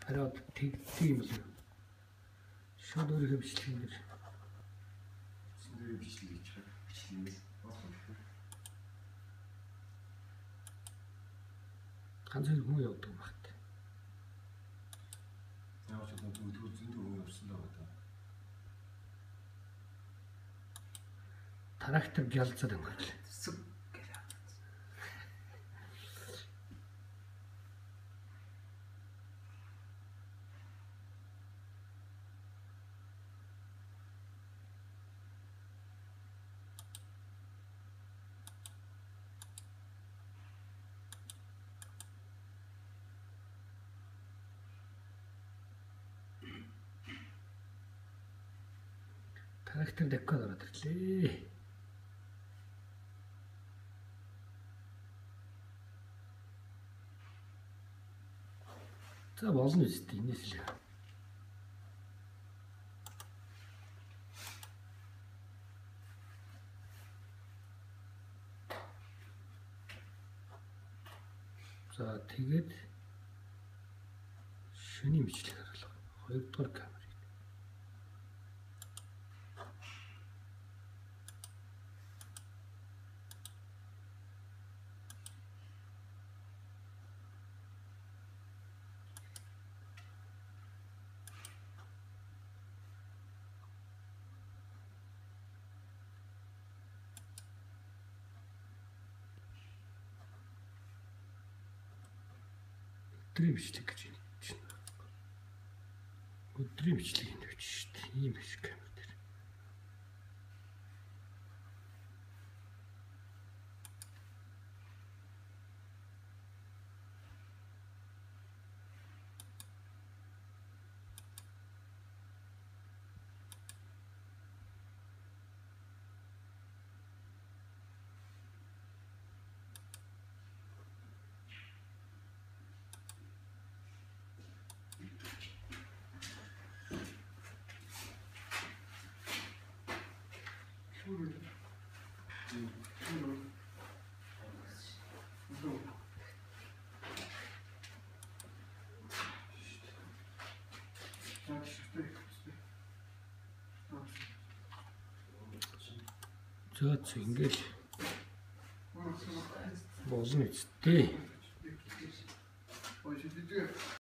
Тариад тэгдэг юм болов. Шууд өөрийнхөө бичлэгэн дээр. Утсан дээр бичлэг хийж байгаа. Бичлэг юм. Ганц хоёр хүн явдаг багт. Яа ч юм уу зөндөө хүн явсан даа одоо. Трактор гялцаад өнгөрлөө. Сүг гэж авсан. Трактор декод ороод ирлээ. За болно үстэй энэс л. За тэгээд шөнийн бичлэг харуулга. Хоёрдугаар камер. Өдрийн бичлэг гэж юм чинь. Өдрийн бичлэг энэ гэж шүү дээ. Ийм биш камер дээр. За ингээл болно үстэй.